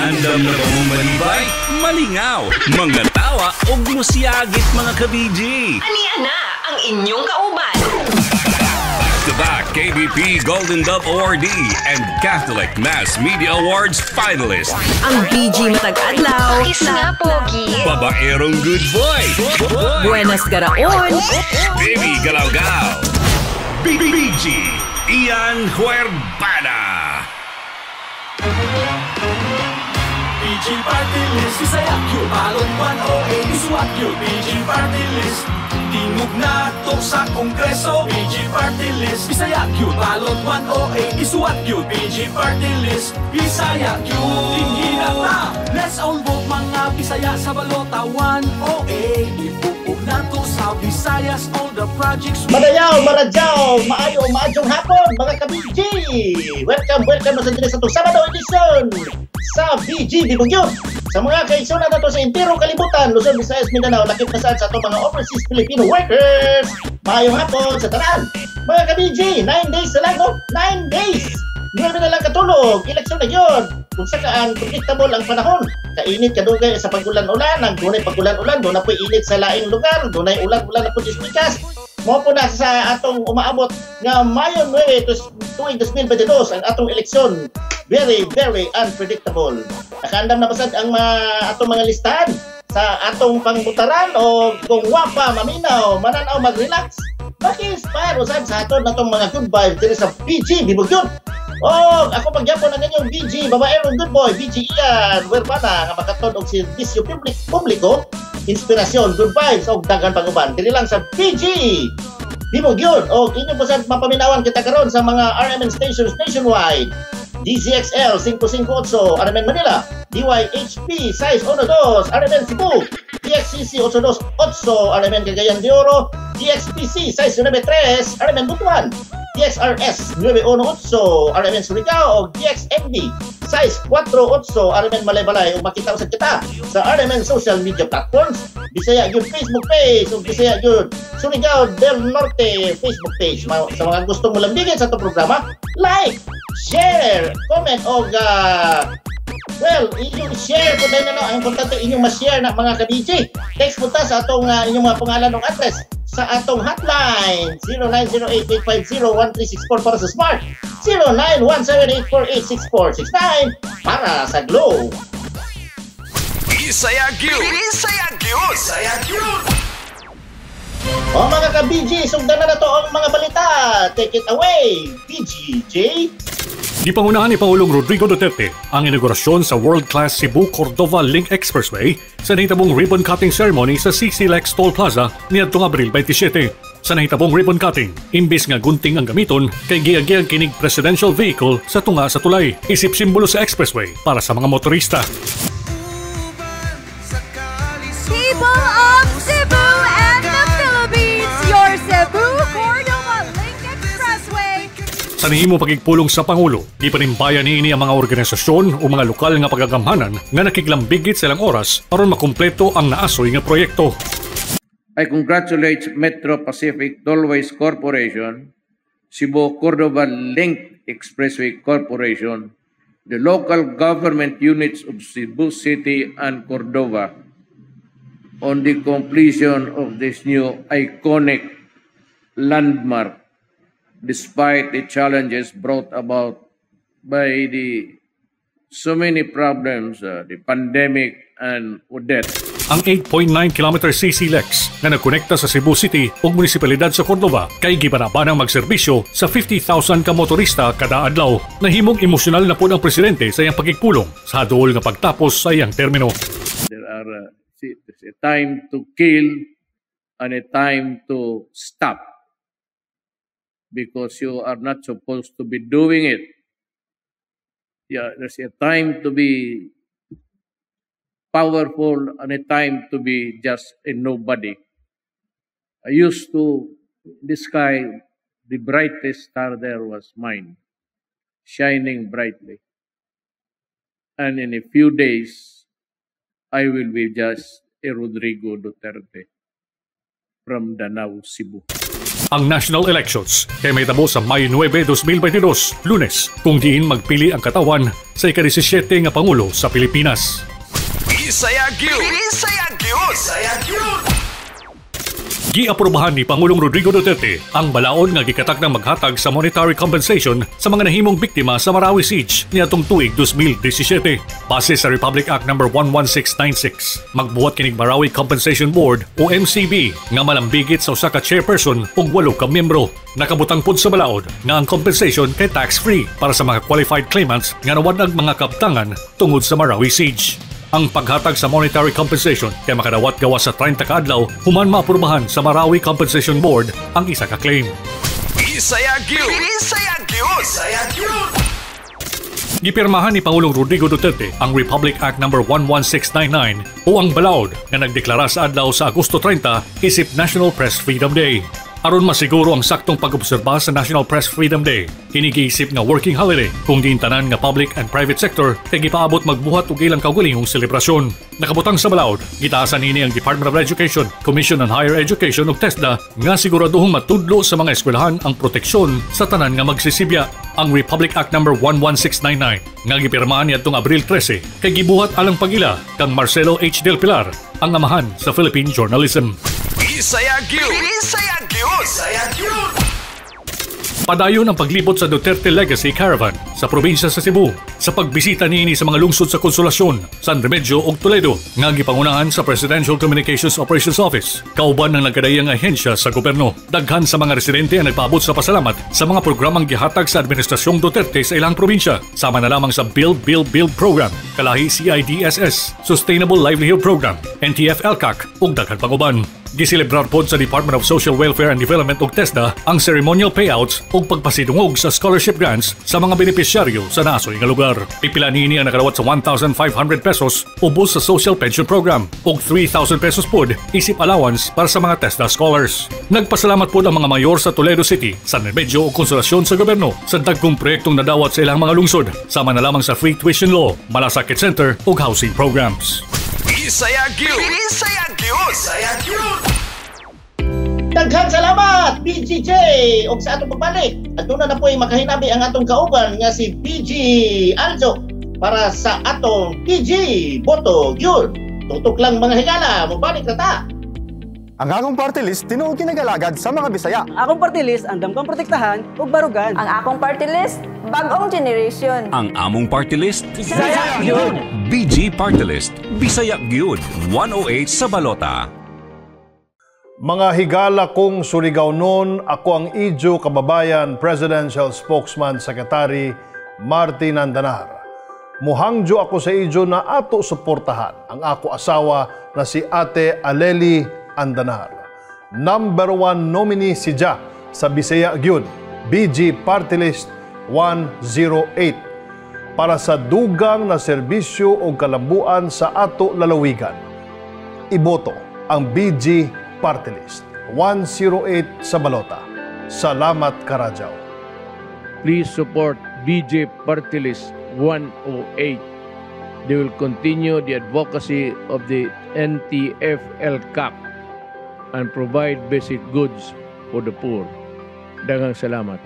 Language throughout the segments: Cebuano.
Andam na ba mong malibay? Malingaw, mga tawa ug musiyagit, mga ka-BG. Ania na ang inyong kauban. Back-to-back KBP Golden Dove Awardee and Catholic Mass Media Awards finalist. Ang BG matag adlaw. Kiss nga, pogi. Babaerong good boy. Buenas garaon. Baby Galaw-Gaw. BG Ian Huerbana. BG Party List, Bisaya gyud. Balot 108, isuwat gyud. BG Party List, tingog na to sa Kongreso. BG Party List, Bisaya gyud. Balot 108, isuwat gyud. BG Party List, Bisaya gyud. Dinhi na ta. Let's all vote, mga Bisaya, sa balota 108. Ipupog nato sa Visayas all the projects we Madayaw, maradyaw, maayo, maayong hapon, mga ka-BG! Welcome, welcome na sa diri sa itong Sabado edition sa BG Bibugyot. Sa mga kaigsoon nato sa enterong kalibutan, Luzon, Visayas, Mindanao, lakip na sad sa atong mga overseas Filipino workers. Maayong hapon sa tanan. Mga ka-BG, 9 days na lang, no? 9 days! 9 na lang katulog, eleksyon na yun. Kung sakaan, predictable ang panahon. Kainit kadugay sa pagulan-ulan, ang dunay pagulan-ulan, doon na po init sa laing lugar, dunay ulan-ulan na po dispikas. Mao po na sa atong umaabot nga Mayo 9, tuig 2022 ang atong eleksyon. Very, very unpredictable. Nakaandam na basad ang mga atong mga listahan sa atong pangbutaran o kung wapa, maminaw, mananaw, mag-relax. Maki-inspire usad sa aton natong mga good vibes diri sa BG Bibugyot. Oh, ako pagyapon ang inyong BG, babaerong good boy, BG Ian Huerbana, nga makatod og serbisyo publiko, inspirasyon, good vibes, og daghan pang uban. Diri lang sa BG Bibugyot. Og inyo po sa mapaminawan kita karon sa mga RMN stations nationwide. DZXL 558 RMN Manila, DYHP 612 RMN Cebu, DXCC 828 RMN Cagayan de Oro, DXPC 693 RMN Butuan, DXRS 918 RMN Surigao, DXMB 648 RMN Malaybalay, ug makita usab kita sa RMN social media platforms, Bisaya gyud Facebook page ug Bisaya gyud Surigao del Norte Facebook page. Sa mga gustong mulambigit sa atong programa, like, share, comment og well, inyong share po na no, ang importante inyong ma-share na, mga ka-DJ. Text po ta sa atong inyong mga pangalan ug address sa atong hotline 0908-850-1364 para sa Smart, 0917-848-6469 para sa Globe. Bisaya gyud. Bisaya gyud. Bisaya gyud. O mga ka-BG, sugdan na to ang mga balita. Take it away, BGJ. Gipangunahan ni Pangulong Rodrigo Duterte ang inaugurasyon sa world-class Cebu-Cordova Link Expressway sa nahitabong ribbon cutting ceremony sa CCLEX Toll Plaza niadtong Abril 27. Sa nahitabong ribbon cutting, imbis nga gunting ang gamiton, kay giagiyag kinig presidential vehicle sa tunga sa tulay, isip simbolo sa expressway para sa mga motorista. People of Cebu and the Philippines, your Cebu Cordova Link Expressway. Sa nihimo pagigpulong sa Pangulo, gipanimbayan niini ang mga organisasyon o mga lokal nga pagagamhanan nga nakiglambigit sa ilang oras aron makumpleto ang naasoy nga proyekto. I congratulate Metro Pacific Tollways Corporation, Cebu Cordova Link Expressway Corporation, the local government units of Cebu City and Cordova on the completion of this new iconic landmark despite the challenges brought about by the so many problems, the pandemic and Odette. Ang 8.9-kilometer CCLEX nga nagkonekta sa Cebu City ug munisipalidad sa Cordova kay gibanabanang magserbisyo sa 50,000 ka motorista kada adlaw. Nahimong emosyonal na pod ang presidente sa iyang pagigpulong sa duol nga pagtapos sa iyang termino. There are see, there's a time to kill and a time to stop because you are not supposed to be doing it. Yeah, there's a time to be powerful and a time to be just a nobody. I used to, the sky, the brightest star there was mine, shining brightly. And in a few days, I will be just a Rodrigo Duterte, from Danao, Cebu. Ang national elections kay mahitabo sa Mayo 9, 2022, Lunes, kung diin magpili ang katawan sa ika-17 nga Pangulo sa Pilipinas. Bisaya gyud! Bisaya gyud! Bisaya gyud! Giaprobahan ni Pangulong Rodrigo Duterte ang balaod nga gikatakdang maghatag sa monetary compensation sa mga nahimong biktima sa Marawi Siege niadtong tuig 2017. Base sa Republic Act No. 11696, magbuhat kinig Marawi Compensation Board o MCB nga malambigit sa usa ka chairperson ug 8 ka miyembro. Nakabutang pod sa balaod nga ang compensation kay tax-free para sa mga qualified claimants nga nawadnag mga kabtangan tungod sa Marawi Siege. Ang paghatag sa monetary compensation kay makadawat gawas sa 30 ka adlaw human maaprubahan sa Marawi Compensation Board ang isa ka claim. Bisaya gyud! Bisaya gyud! Bisaya gyud! Gipirmahan ni Pangulong Rodrigo Duterte ang Republic Act No. 11699 o ang balaod nga nagdeklara sa adlaw sa Agosto 30 isip National Press Freedom Day. Aron masiguro ang saktong pag-obserba sa National Press Freedom Day, kini giisip nga working holiday kung diin tanan nga public and private sector kay gipaabot magbuhat og ilang kaugalingong selebrasyon. Nakabutang sa balaod, gitaasan nini ang Department of Education, Commission on Higher Education ug TESDA nga siguraduhong matudlo sa mga eskwelahan ang proteksyon sa tanan nga magsisibya. Ang Republic Act No. 11699 nga gipirmahan niadtong Abril 13 kay gibuhat alang pag-ila kang Marcelo H. Del Pilar, ang amahan sa Philippine journalism. Bisaya gyud! Bisaya gyud! Bisaya gyud! Padayon ang paglibot sa Duterte Legacy Caravan sa probinsya sa Cebu sa pagbisita niini sa mga lungsod sa Consolacion, San Remigio ug Toledo nga gipangunahan sa Presidential Communications Operations Office kauban ng nagkadaiyang ahensya sa gobyerno. Daghan sa mga residente ang nagpaabot sa pasalamat sa mga programang gihatag sa Administrasyong Duterte sa ilang probinsya, sama na lamang sa Build, Build, Build Program, kalahi CIDSS, Sustainable Livelihood Program, NTF-ELCAC ug daghan pang uban. Giselebrar pod sa Department of Social Welfare and Development ug TESDA ang ceremonial payouts ug pagpasidungog sa scholarship grants sa mga benepisyaryo sa naasoy nga lugar. Pipila niini ang nakadawat sa 1,500 pesos ubos sa social pension program ug 3,000 pesos pod isip allowance para sa mga TESDA scholars. Nagpasalamat pod ang mga mayor sa Toledo City, San Remigio ug Consolacion sa gobyerno sa dagkong proyektong nadawat sa ilang mga lungsod, sama na lamang sa free tuition law, Malasakit Center ug housing programs. Bisaya gyud! Bisaya gyud! Bisaya gyud! Daghang salamat, BGJ! Og sa atong pagbalik, aduna na po'y makahinabi ang atong kauban nga si BG Aljo para sa atong BG Boto Gyud. Tutok lang mga higala, mubalik na ta! Ang akong party list tinuod kinagalagad sa mga Bisaya. Akong party list andam kang protektahan ug barugan. Ang akong party list, bagong generation. Ang among party list, Bisaya gyud! BG Party List, Bisaya gyud, 108 sa balota. Mga higala kong Surigao noon, ako ang Ijo Kababayan Presidential Spokesman Secretary Martin Andanar. Muhangjo ako sa Ijo na ato suportahan ang ako asawa na si Ate Aleli Andanar. Number 1 nominee si Ja sa Bisaya gyud, BG Party List 108 para sa dugang na serbisyo o kalambuan sa ato lalawigan. Iboto ang BG Party List 108 sa balota. Salamat Karajaw. Please support BJ Party List 108. They will continue the advocacy of the NTF-ELCAC and provide basic goods for the poor. Daghang salamat.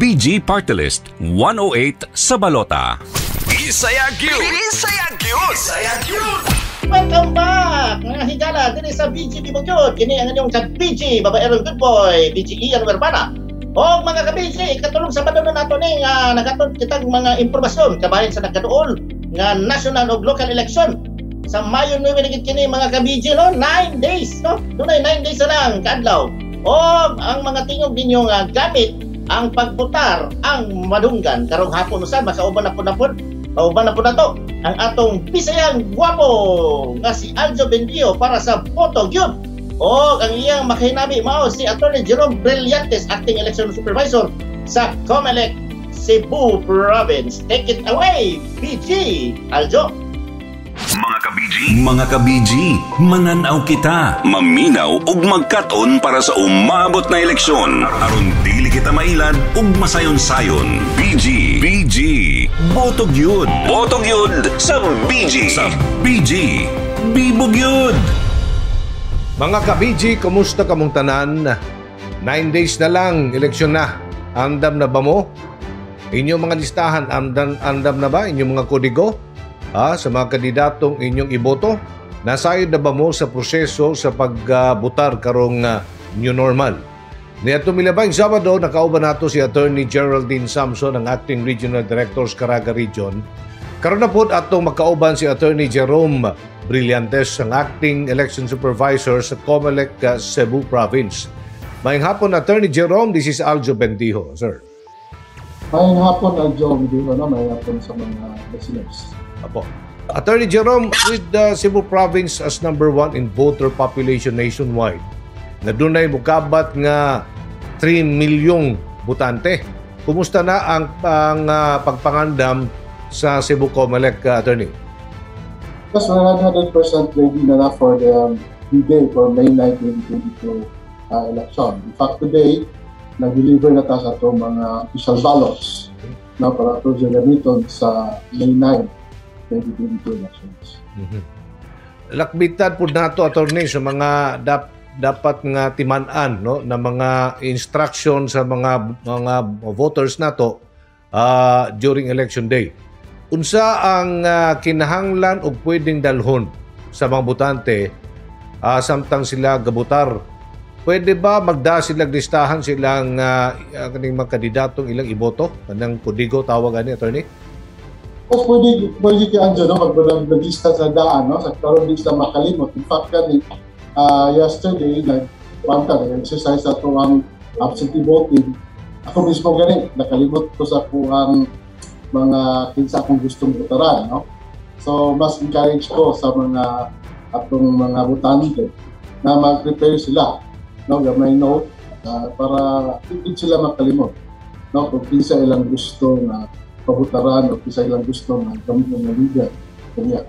BG Party List 108 sa balota. Bisaya gyud! Bisaya gyud! Bisaya gyud! Welcome back mga higala dinhi sa BG Bibogyod. Kini ang inyong ka-BG, babaerong good boy, BG Ian Werbana. O mga ka-BG, ikatulong sa Sabado na nato ni nga nagatod kitang mga impormasyon kabahin sa nagkaduol nga national ug local election. Sa Mayo 9 na gid kini mga ka-BG, no, 9 days, no. Dunay 9 days na lang kaadlaw. O ang mga tingog ninyo nga gamit ang pagbutar ang madunggan karong hapon usab makauban na pud kauban na pud nato ang atong Bisayang gwapo nga si Aljo Bendio para sa Boto Gyud. O ang iyang makahinabi mao si Attorney Jerome Brillantes, acting election supervisor sa COMELEC Cebu Province. Take it away, BG Aljo. Mga ka-BG, mga ka-BG, mananaw kita, maminaw ug magkat-on para sa umabot na eleksyon. Aron dili kita mailad ug masayon-sayon. BG, BG, Boto gyud. Boto gyud sa BG. Sa BG, Bibo gyud. Mga ka-BG, kumusta kamong tanan? 9 days na lang, eleksyon na. Andam na ba mo? Inyong mga listahan, andam, andam na ba? Inyong mga kodigo? Ha? Sa mga kandidatong inyong iboto? Nasayod na ba mo sa proseso sa pagbutar karong new normal? Niadtong milabay Sabado, nakauban nato si Attorney Geraldine Samson, ang Acting Regional Director sa Caraga Region. Karon na pod atong makauban si Attorney Jerome Brillantes, ang Acting Election Supervisor sa COMELEC Cebu Province. Maayong hapon, Attorney Jerome. This is Aljo Bendijo, sir. Maayong hapon, Aljo Bendijo, no? Maayong hapon sa mga listeners. Apo. Attorney Jerome, with the Cebu Province as number one in voter population nationwide, na dunay mukabat nga 3 milyong botante. Kumusta na ang pagpangandam sa Cebu COMELEC, Attorney? Yes, we're 100% ready na for the D-Day for May 9, 2022 election. In fact, today, nag-deliver na ta sa atong mga official ballots na para ato gamiton sa May 9, 2022 elections. Lakbitan po nato, Attorney, sa mga dapat nga timan-an, no, na mga instruction sa mga voters nato during election day. Unsa ang kinahanglan og pwedeng dalhon sa mga botante samtang sila gabutar? Pwede ba magda sila listahan silang kaning mga kandidatong ilang iboto? Kanang kodigo tawag ani, Attorney? Yes, pwede kay Anjo, no, pag naglista sa daan, no, sa karon di sila makalimot. In fact, kani, yesterday, nagpanta, nag-exercise ato ang absentee voting. Ako mismo gani, nakalimot ko sa kuhang mga kinsa akong gustong botaran, no? So, mas encourage ko sa mga atong mga botante na mag-prepare sila, no, gamay note para hindi sila makalimot, no, kung kinsa ilang gusto na pabutaran o kinsa ilang gusto na gamit ng leader. Kanya.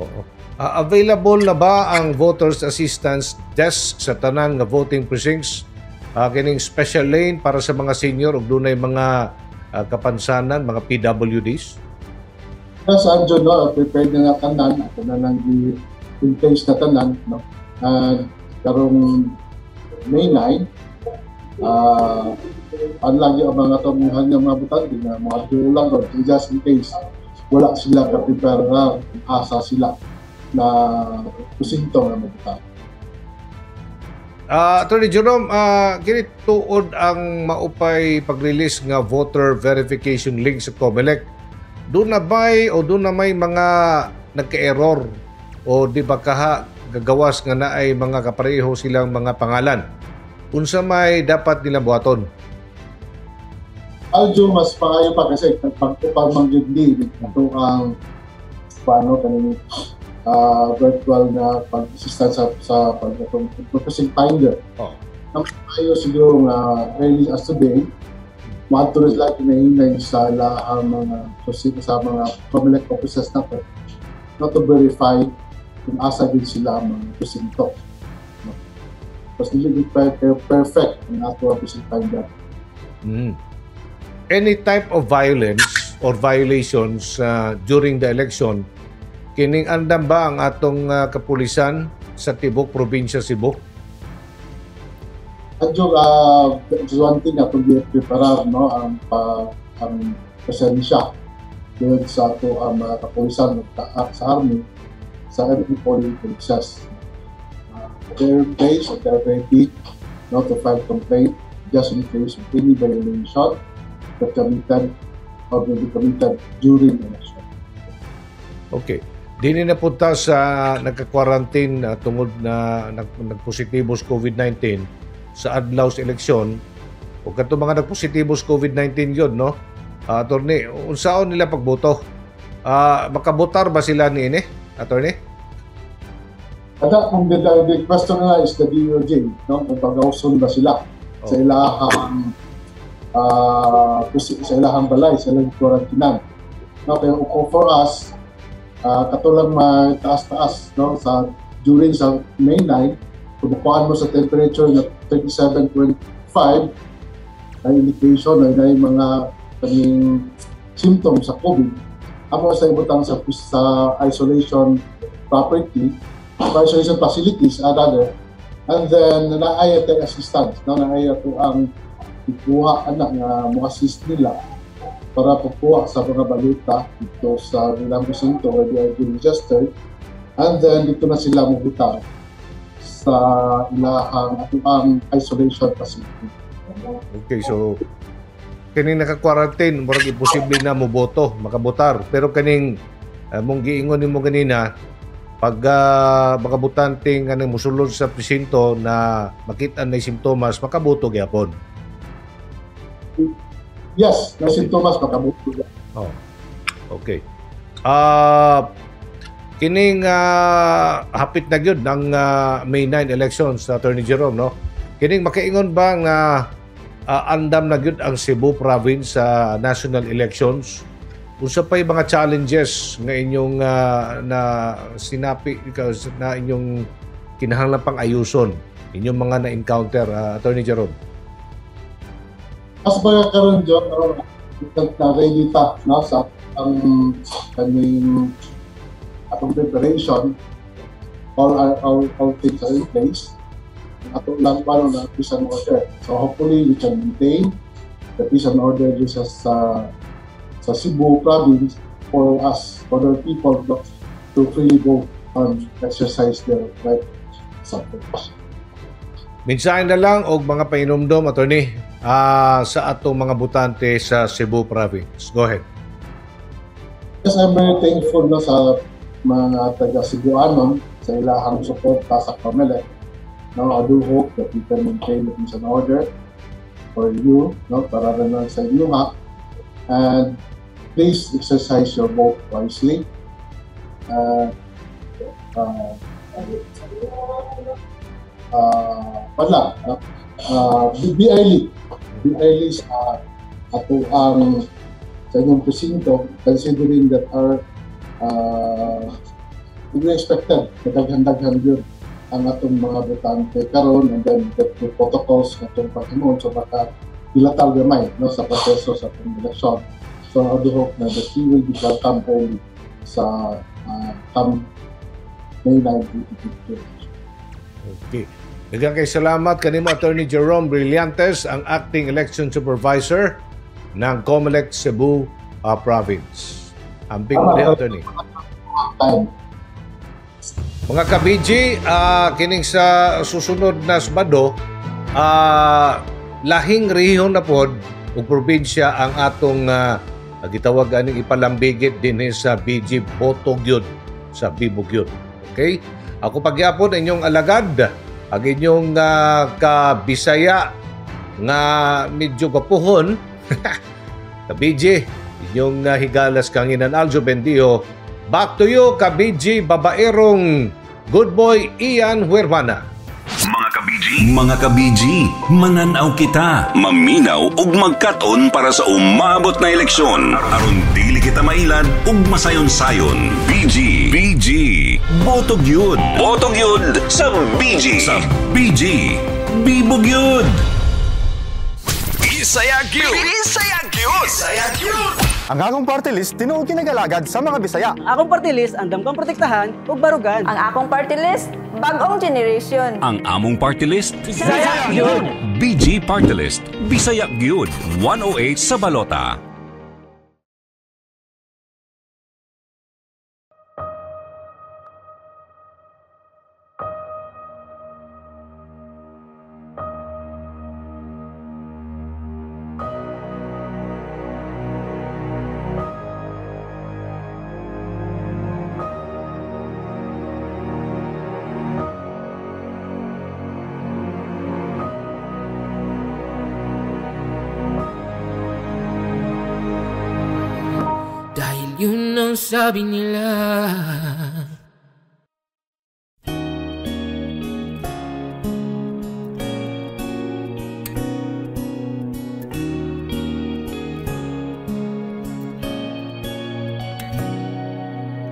Oo. Available na ba ang voters assistance desk sa tanang nga voting precincts? Kining special lane para sa mga senior ug dunay mga kapansanan, mga PWDs? Yes, Anjo, no, prepared na nga tanan, ato na lang in place na tanan, no. Karong May 9, ang lagi ang mga tamuhan ng mga botante na mga lang ron, just in case wala sila ka-prepare na asa sila na presinto nga mabutar. Attorney Jerome, kini tuod ang maupay pag-release nga voter verification link sa COMELEC. Doon na ba'y o doon na may mga nagka-error o di ba kaha gagawas nga naay mga kapareho silang mga pangalan? Unsa may dapat nilang buhaton? Aljo, mas maayo pa kasi pag mangyud ni ito ang paano kaning virtual na pag-assistant sa pag itong precinct finder. Ang maayo siguro nga early as today, maadto na sila kinahinay sa ilahang mga sa mga COMELEC offices na to, not to verify kung asa din sila ang mga presinto. No? Mas dili perfect ang ato ang precinct finder. Any type of violence or violations during the election, kining andam ba ang atong kapulisan sa tibok probinsya Cebu? Adyo, just one thing atong preparar, no, ang pa, ang presensya yun sa ato ang mga kapulisan sa army sa every polling places. They're in place and they're ready, no, to file complaint just in case of any violation that committed or will be committed during election. Okay. Dini na punta sa nagka-quarantine tungod na nagpositibo sa COVID-19 sa adlaw sa eleksyon o kadto mga nagpositibo sa COVID-19 yun, no? Attorney, unsaon nila pagboto? Makabotar ba sila niini, Attorney? Ada kung the question na is the DOJ, no? Kung pagawson ba sila sa ilahang balay, sa ilang quarantinan. No, pero for us, katulang taas-taas, no, sa during sa May 9, kung makuhaan mo sa temperature na 37.5 na indication na yung mga kaning symptoms sa COVID, amo sa ibutang sa isolation property, isolation facilities, rather, And then naay atong assistance, no, naay ato ang ikuha anak nga mo assist nila para pagkuha sa mga balota dito sa ilang presinto where they are being registered, and then dito na sila mobutang sa ilahang atuang isolation facility. Okay, so kining naka-quarantine murag imposible na moboto, makabotar. Pero kaning mong giingon nimo ganina, pag makabutante nga nang mosulod sa presinto na makita na simptomas, makaboto gyapon. Yes, na simptomas makaboto. Oh. Okay. Kining hapit na gyud ng May 9 elections, Attorney Jerome, no? Kining makaingon ba nga andam na gyud ang Cebu province sa national elections? Unsa pay mga challenges nga inyong na sinapi na inyong kinahanglan pang ayuson, inyong mga na-encounter, Attorney Jerome? As mga karon John, na ready ta, no, sa ang kaning atong preparation, all things are in place. Ato lang paano na peace and order. So hopefully we can maintain the peace and order just sa Cebu province for us, for the people to freely vote and exercise their right suffrage. Mensahe na lang og mga painumdom, Attorney, sa atong mga botante sa Cebu province. Go ahead. Yes, I'm very thankful na sa mga taga Cebuanon sa ilahang suporta sa COMELEC. Now, I do hope that we can maintain the peace and order for you, no, para rin lang sa inyo ha. And please exercise your vote wisely. Wala, be early. Be early sa ato ang sa inyong presinto, considering that our we expected na daghan-daghan yun ang atong mga botante karon, and then the protocols na itong paghimuon, so baka dilatal gamay, no, sa proseso sa atong eleksyon. So I do hope na that you will be welcome early sa come May 9, 2022. Okay. Daghang kay salamat kanimo, Attorney Jerome Brillantes, ang acting election supervisor ng COMELEC Cebu Province. Amping mo din, Attorney. Mga ka-BG, kining sa susunod na Sabado, lahing rehiyon na pod ug probinsya ang atong gitawag aning ipalambigit dinhi sa BG Boto gyud sa Bibo gyud. Okay? Ako pagyapon inyong alagad, ang inyong kabisaya nga medyo gapuhon, ka-BG, inyong higalas kanginan Aljo Bendio. Back to you, ka-BG babaerong good boy Ian Huervana. Mga ka-BG, mananaw kita, maminaw ug magkat-on para sa umaabot na eleksyon. Aron dili kita mailad ug masayon-sayon. BG, BG, boto gyud. Boto gyud sa BG. Sa BG, bibo gyud. Bisaya gyud. Bisaya gyud. Bisaya gyud. Ang akong party list tinuod kinagalagad sa mga Bisaya. Ang akong party list andam kang protektahan ug barugan. Ang akong party list, bagong generation. Ang among party list, Bisaya gyud. BG Party List, Bisaya gyud. 108 sa balota. Yun ang sabi nila.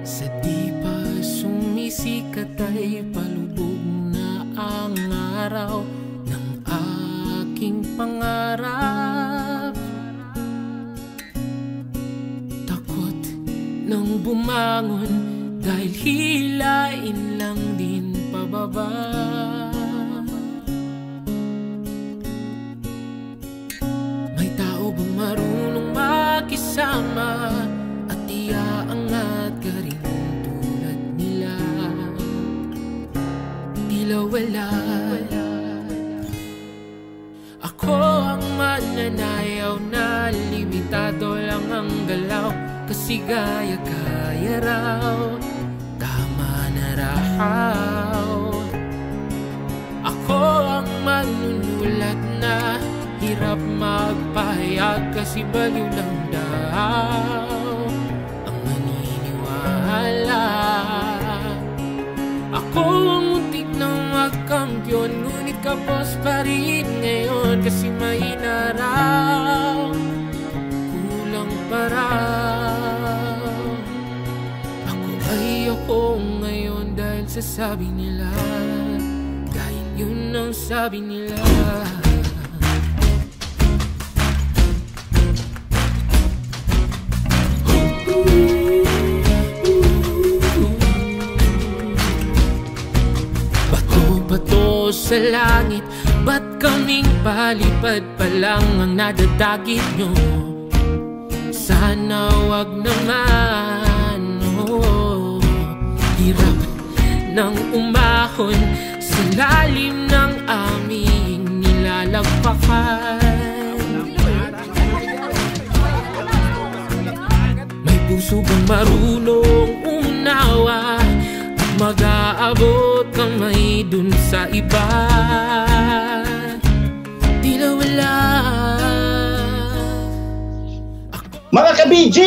Sa di pa sumisikat ay palubog na ang araw ng aking pangarap. Nang bumangon dahil hilain lang din pababa. marunong makisama at iaangat ka rin tulad nila. Tila wala. Ako ang mananayaw na limitado lang ang galaw, kasi gaya-gaya raw, tama na raw. Ako ang manunulat na hirap magpahayag, kasi baliw lang daw ang maniniwala. Ako ang muntik na magkampiyon, ngunit kapos pa rin ngayon, kasi mahina raw, kulang pa raw. Ako ay ako ngayon dahil sa sabi nila, dahil yun ang sabi nila. Bato sa langit, ba't kaming palipad pa lang ang nadadagit nyo? Sana wag naman, oh. Hirap ng umahon sa lalim ng aming nilalagpakan. May puso bang marunong unawa? Mag-aabot kamay dun sa iba. Tila wala. Mga ka-BG,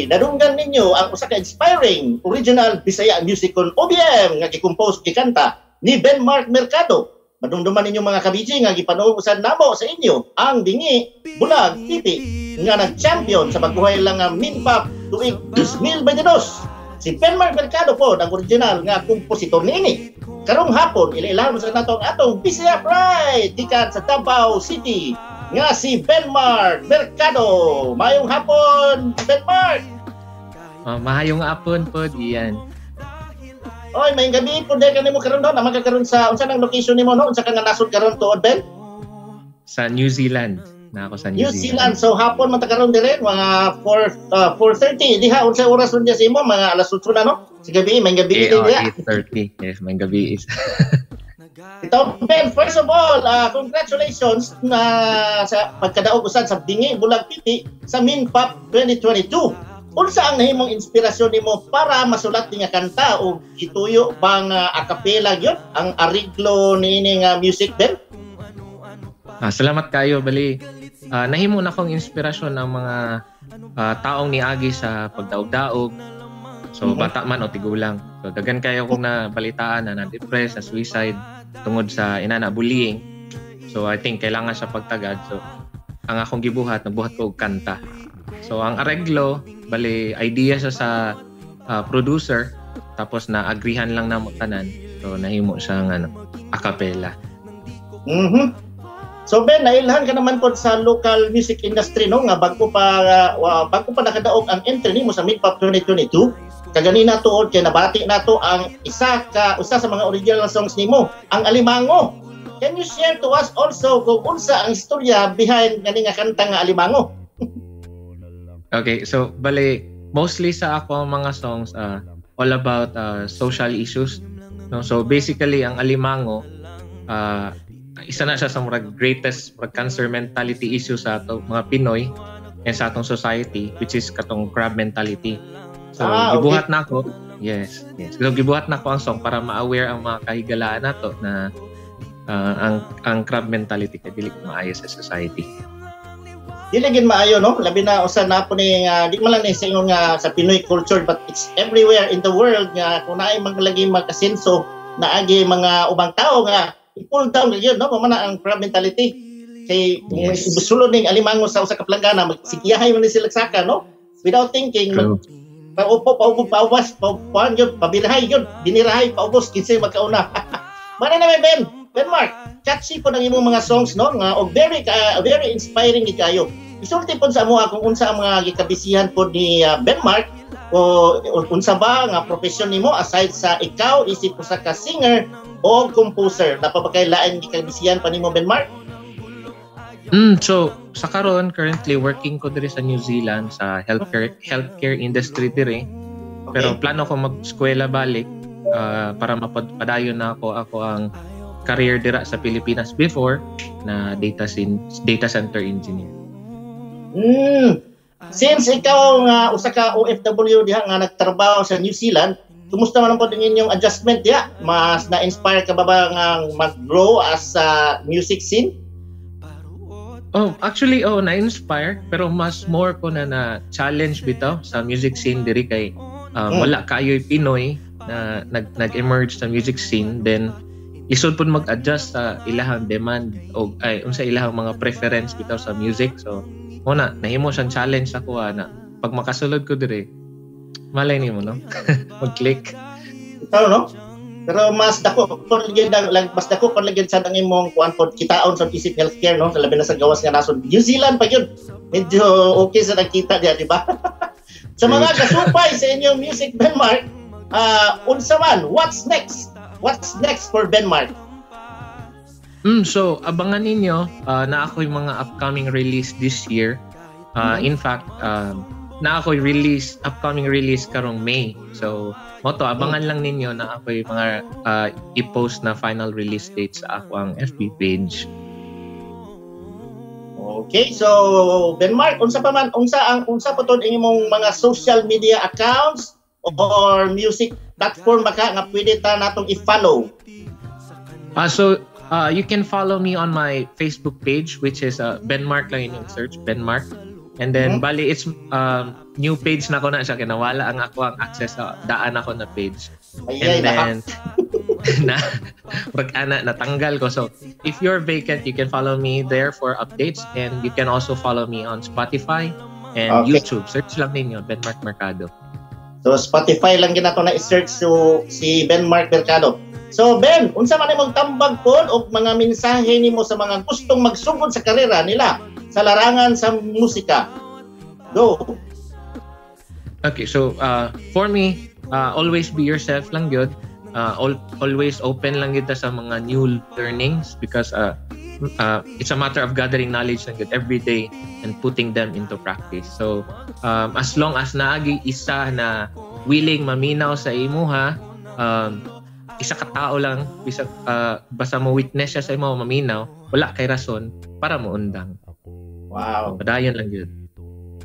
nadunggan ninyo ang usa ka inspiring original Bisaya music kon OBM nga gi-compose gikanta ni Ben Mark Mercado. Madumduman ninyo mga ka-BG nga gipanuog usan namo sa inyo ang Bingi Bulag Pipi nga nag-champion sa pagbuhay lang nga Minpop tuig 2022. Si Ben Mark Mercado po ang original nga kompositor niini. Karong hapon, ilailahan sa nato ang atong Bisaya Pride gikan sa Davao City nga si Ben Mark Mercado. Maayong hapon, Ben Mark. Maayong hapon po, Ian. Oy, maayong gabi po dahil kanimo karon no, naman ka karon sa unsa nang location nimo no, unsa ka nga nasod karon tuod Ben? Sa New Zealand. Na ako sa New Zealand. So hapon man ta karon dire mga 4:30 diha, unsa oras nun diha sa imo, mga alas 8 na no? Sa gabi, maayong gabi diha. 8:30. Yes, maayong gabi is. Ito, Ben, first of all, congratulations na sa pagkadaog usad sa Bingi Bulag Pipi sa Minpop 2022. Unsa ang nahimong inspirasyon nimo para masulat ni nga kanta o gituyo bang a cappella gyud ang ariglo niini nga music, Ben? Salamat kayo, bali. Nahimo na akong inspirasyon ang mga taong niagi sa pagdaog-daog. So bata man o tigulang. So daghan kayo kong nabalitaan na na-depress, na suicide tungod sa inana bullying. So I think kailangan siya pagtagad. So ang akong gibuhat, nabuhat ko og kanta. So ang areglo, bali idea siya sa producer, tapos na-agreehan lang namo tanan. So nahimo siyang a cappella. Mhm. So Ben, nailhan ka naman po sa local music industry no, nga bago pa nakadaog ang entry nimo sa Minpop 2022. Kaganina tuod kay nabati nato ang usa sa mga original songs nimo, ang Alimango. Can you share to us also kung unsa ang istorya behind kani nga kanta nga Alimango? Okay, so bale mostly sa ako ang mga songs all about social issues, no? So basically ang Alimango, isa na siya sa mga greatest cancer mentality issue sa ato mga Pinoy and sa atong society, which is katong crab mentality. So gibuhat na ako. Yes, yes. So gibuhat na ako ang song para ma-aware ang mga kahigalaan nato na ang crab mentality kay dili maayo sa society. Dili gid maayo no, labi na usa na po ni di man lang ni sa ingon nga sa Pinoy culture, but it's everywhere in the world nga kung naay maglagi magkasenso naagi mga ubang tao nga i-pull down gyud no, mao na ang crab mentality. Kay kung yes, sulod ning alimango sa usa ka planggana, magsigiyahay man ni sila saka no, without thinking, paupo paupo pauwas paupuan yun, pabirahay yun, binirahay paubos kinsay magkauna. Mana na Ben Mark, catchy po ng imong mga songs no, nga og very very inspiring gid kayo. Isulti pod sa amoa kung unsa ang mga gikabisihan pod ni Ben Mark o unsa ba nga profession nimo aside sa ikaw isip usa ka singer o composer. Napa ba kay lain gikabisihan pa nimo, Ben Mark? So sa karon, currently working ko diri sa New Zealand sa healthcare industry diri. Pero plano ko mag-eskwela balik para mapadayon na ako ang career dira sa Pilipinas before na data center engineer. Since ikaw nga usa ka OFW diha nga nagtrabaho sa New Zealand, kumusta man po din inyong adjustment diha? Mas na-inspire ka ba nga mag-grow as sa music scene? Oh, actually, na-inspire, pero mas more ko na challenge bitaw sa music scene diri kay wala kayo'y Pinoy na nag-emerge sa music scene, then lisod pud mag-adjust sa ilahang demand o ay unsa ilahang mga preference bitaw sa music. So mo na nahimo siyang challenge ako na pag makasulod ko diri, malay nimo, no? Mag-click. Ikaw, no? Pero mas dako pud lagi sa ang imong kuan pod kitaon sa isip healthcare, no? Labi na sa gawas nga nasod New Zealand pa yun. Medyo okay sa nakita diya, di ba? Sa mga kasupay sa inyong music, Benmark, unsa man, what's next? What's next for Benmark? So abangan ninyo na ako'y mga upcoming release this year. In fact, na ako'y release, upcoming release karong May. So, moto, abangan lang ninyo na ako'y mga i-post na final release date sa ako ang FB page. Okay, so Benmark, unsa pa man, unsa pa to imong mga social media accounts or music platform baka nga pwede ta natong i-follow? So you can follow me on my Facebook page, which is Benmark lang inyong search, Benmark. And then bali it's new page na ko na siya, kinawala ang ako ang access sa daan ako na page. Ay, and then na pag-ana natanggal ko. So if you're vacant, you can follow me there for updates, and you can also follow me on Spotify and YouTube. Search lang ninyo Benmark Mercado. So Spotify lang ginato na i-search so si Benmark Mercado. So Ben, unsa man imong tambag pod og mga mensahe nimo sa mga gustong magsugod sa karera nila sa larangan sa musika? Go. Okay, so for me, always be yourself lang gyud. Always open lang gyud sa mga new learnings because it's a matter of gathering knowledge lang gyud every day and putting them into practice. So as long as naagi isa na willing maminaw sa imuha, isa ka tao lang, isa basta mo witness siya sa imo maminaw, wala kay rason para mo undang. Wow. Padayon lang yun.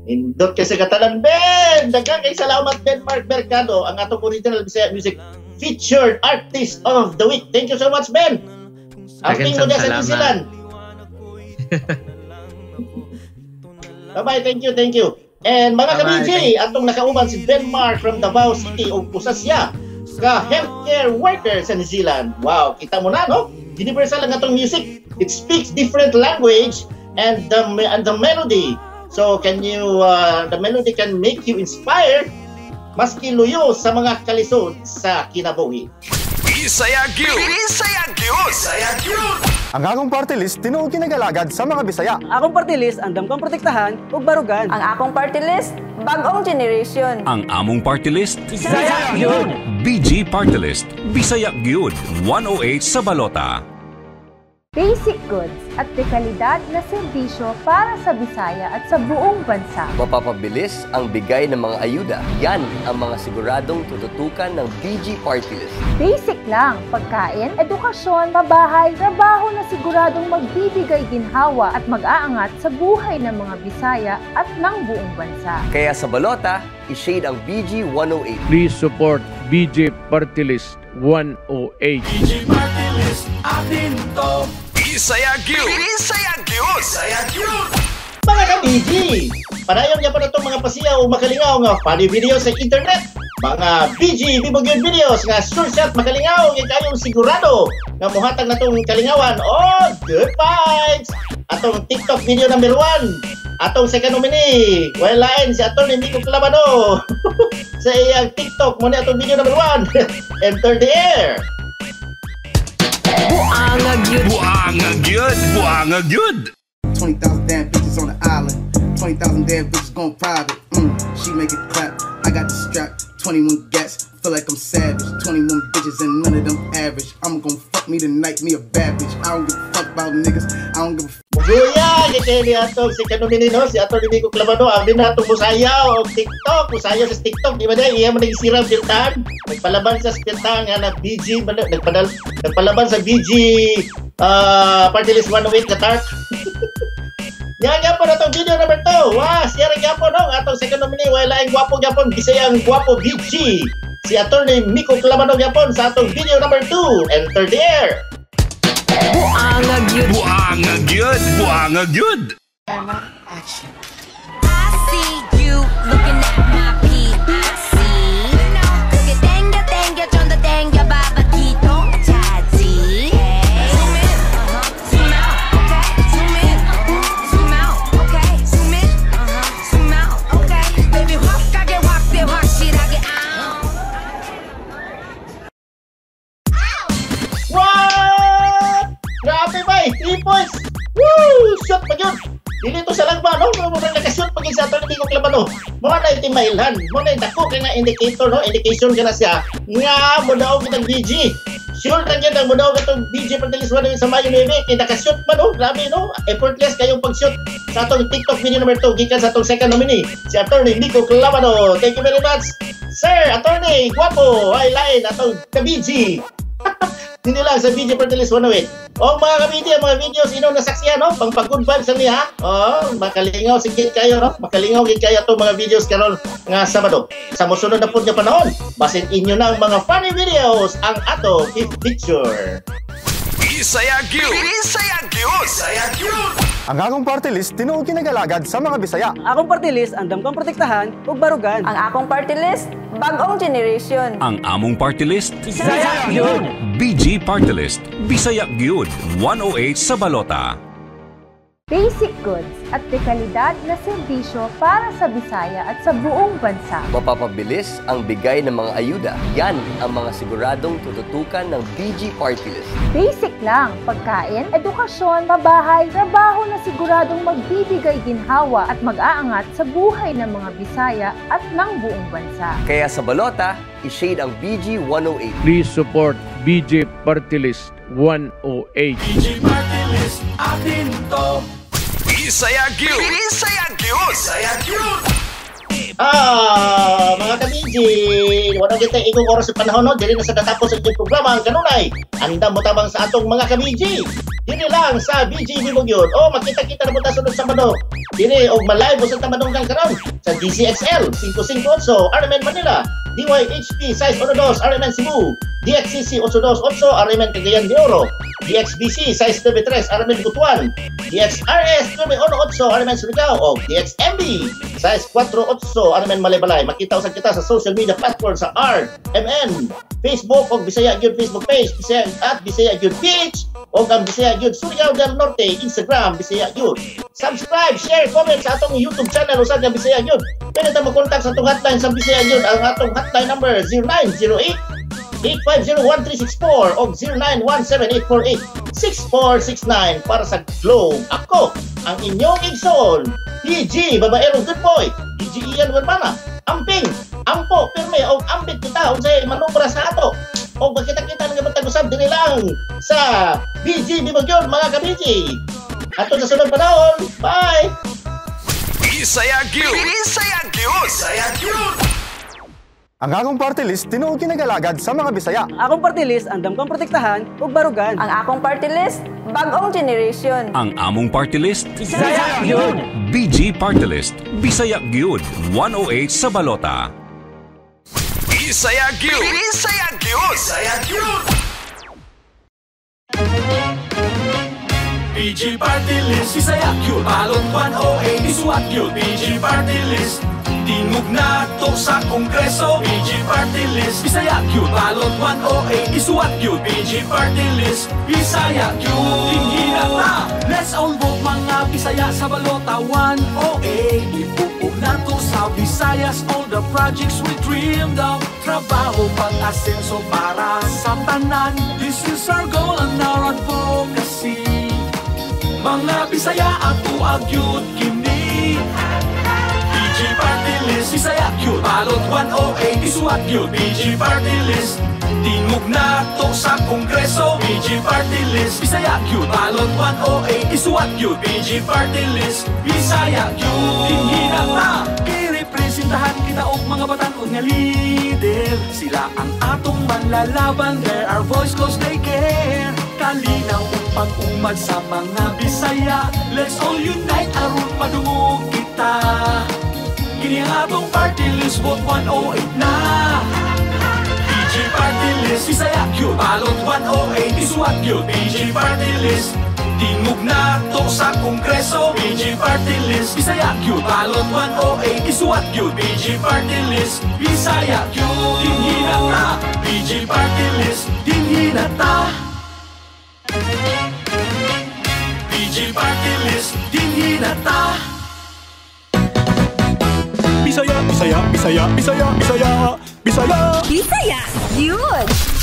Indot kasi katalan, Ben! Daghang kay salamat, Benmark Mercado, ang atong original Bisaya Music Featured Artist of the Week. Thank you so much, Ben! Amping mo sa New Zealand. Bye-bye. Thank you, thank you. And mga ka-BJ, atong nakauban si Benmark from Davao City o usa siya ka healthcare worker sa New Zealand. Wow, kita mo na, no? Universal ang atong music. It speaks different language and the melody. So can you the melody can make you inspired maski luyo sa mga kalisod sa kinabuhi. Bisaya gyud. Bisaya gyud. Bisaya gyud. Ang akong party list tinuod kinagalagad sa mga Bisaya. Ang akong party list andam kang protektahan ug barugan. Ang akong party list bag-ong generation. Ang among party list Bisaya gyud. BG Party List Bisaya gyud 108 sa balota. Basic goods at dekalidad na serbisyo para sa Bisaya at sa buong bansa. Mapapabilis ang bigay ng mga ayuda. Yan ang mga siguradong tututukan ng BG Party List. Basic lang, pagkain, edukasyon, pabahay, trabaho na siguradong magbibigay ginhawa at mag-aangat sa buhay ng mga Bisaya at ng buong bansa. Kaya sa balota, i-shade ang BG 108. Please support BG Party List 108. BG Party List, atin to. Bisaya gyud. Bisaya gyud. Bisaya gyud. Mga ka-BG, padayon nga pa na itong mga pasiyaw makalingaw nga funny videos sa internet. Mga BG Bibugyud videos nga sure shot makalingaw nga kayong sigurado nga muhatag na itong kalingawan o good vibes. Atong TikTok video number 1, atong second nominee, walain si Atty. Miko Clavano sa iyang TikTok mo ni atong video number 1. Enter the air. Buangag yun. Buangag yun. Buangag yun. 20,000 damn bitches on the island. 20,000 damn bitches going private. She make it clap. I got the strap. 21 gats. Feel like I'm savage. 21 bitches and none of them average. I'm gonna fuck me tonight. Me a bad bitch. I don't give a fuck about niggas. I don't give a fuck. Guya, kay ni atong si kanumini, no? Si Atty. Nico Clavano, abi na atong musayaw og TikTok, musayaw sa TikTok, di ba na iya man nagsirang pirtahan. Nagpalaban sa pirtahan nga na BG, nagpalaban sa BG Party List 108 Qatar. Yan gyapon atong video number 2. Wah, siya ra gyapon, no? Atong second nominee, wala laing gwapo gyapon, Bisayang gwapo BG. Si Atty. Nico Clavano gyapon sa atong video number 2. Enter the air. Buangag yun. Buangag yun. Buangag yun. Action. I see you looking at my PIC. 그게 땡겨 땡겨 좀 더 땡겨 봐봐 기똥차지. Zoom in, zoom out, okay. Zoom in, zoom out, okay. Zoom in, zoom out, okay. Baby 확 가게 확대 확실하게 out. What? Grabe ba eh? 3 points! Woo! Shoot pa yun! Dili to sa lagba, no? Murang nakashoot pa yun sa Atty. Nico Clavano. Mura na yung mailhan. Mura na yung dako kay nga indicator, no? Indication ka na siya nga mudaog kitang BG. Sure na yun ang mudaog itong BG Party List 1 sa Mayo 9. Kaya nakashoot pa, no? Grabe, no? Effortless kayong pag-shoot sa atong TikTok video number 2. Gikan sa atong second nominee, si Atty. Nico Clavano. Thank you very much, Sir Atty. Guwapo. Ay, lain atong ka-BG. Hindi lang sa BG Party List 108. O mga kabidi, ang mga videos ino nasaksihan, no? Pang pag-good vibes lang niya, ha? O, makalingaw sigit kayo, no? Makalingaw gid kayo itong mga videos karon nga Sabado. Sa mosunod na pud nga panahon, basin inyo na ang mga funny videos ang ato i-feature. Bisaya gyud. Bisaya gyud. Bisaya gyud. Ang akong party list tinuod kinagalagad sa mga Bisaya. Akong party list andam kang protektahan ug barugan. Ang akong party list, bagong generation. Ang among party list, Bisaya gyud. BG Party List, Bisaya gyud, 108 sa balota. Basic goods at dekalidad na serbisyo para sa Bisaya at sa buong bansa. Mapapabilis ang bigay ng mga ayuda. Yan ang mga siguradong tututukan ng BG Party List. Basic lang, pagkain, edukasyon, pabahay, trabaho na siguradong magbibigay ginhawa at mag-aangat sa buhay ng mga Bisaya at ng buong bansa. Kaya sa balota, i-shade ang BG 108. Please support BG Party List 108. BG Party List, atin to. Bisaya gyud. Bisaya gyud. Bisaya gyud. Ah, mga ka-BG, wala kita igong oras sa panahon, no? Dili na sa natapos ang inyong programa ang kanunay. Andam mo tabang sa atong mga ka-BG. Dili lang sa BG Bibugyod. O, makita-kita na po ta sunod sa Sabado. Dili, og malive mo sa Tamadong karon sa DCXL 558 RMN Manila, DYHP size 12 RMN Cebu, DXCC 828 RMN Cagayan de Oro, DXBC size 93 RMN Butuan, DXRS 918 RMN Surigao o DXMB size 48 RMN Malaybalay. Makita usab kita sa social media platform sa RMN, Facebook o Bisaya Gyud Facebook page, Bisaya at Bisaya Gyud PH o ang Bisaya Gyud Surigao del Norte, Instagram Bisaya Gyud. Subscribe, share, comment sa atong YouTube channel usab nga Bisaya Gyud. Pwede ta mo-contact sa atong hotline sa Bisaya Gyud, ang atong hotline number 0908 850-1364 o 0917-848-6469 para sa Globe. Ako, ang inyong igsoon, PG, babaerong good boy, PG Ian Werbana, amping, ampo, pirme, o ambit kita, unsay manubra sa ato. O magkita-kita ng matag-usab dinhi lang sa BG Bibugyod, mga ka-BG. Ato sa sunod panahon. Bye! Bisaya gyud. Bisaya gyud. Bisaya gyud. Ang akong party list tinuod kinagalagad sa mga Bisaya. Akong party list andam kang protektahan ug barugan. Ang akong party list, bagong generation. Ang among party list, Bisaya gyud. BG Party List, Bisaya gyud, 108 sa balota. Bisaya gyud. Bisaya gyud. Bisaya gyud. BG Party List, Bisaya gyud, Balot 108, isuwat gyud. BG Party List, tingog na to sa Kongreso. BG Party List, Bisaya gyud, Balot 108, isuwat gyud. BG Party List, Bisaya gyud. Tingina ta, let's all vote mga Bisaya sa Balota 108. Ipupo na to sa Visayas, all the projects we dreamed of. Trabaho, pag-asenso para sa tanan. This is our goal and our advocacy. Mga Bisaya ato agyud kini. BG Party List, Bisaya gyud, Balot 108, isuwat gyud. BG Party List, Tingog nato sa Kongreso, BG Party List, Bisaya gyud. Balot 108, isuwat gyud. BG Party List, Bisaya gyud. Dinhi na ta, girepresentahan kita og mga batan-on nga leader. Sila ang atong manlalaban, they're our voice 'cause they care. Kalinaw ug pag-umad sa mga Bisaya, let's all unite aron madungog kita. Kini ang atong party list, vote 108 na. BG Party List, Bisaya gyud. Balot 108, isuwat gyud. BG Party List, tingog nato sa Kongreso, BG Party List, Bisaya gyud. Balot 108, isuwat gyud. BG Party List, Bisaya gyud. Dinhi na ta, BG Party List, dinhi na ta. BG Party List, dinhi na ta. Bisaya, Bisaya, Bisaya, Bisaya, Bisaya, Bisaya. Bisaya, yun!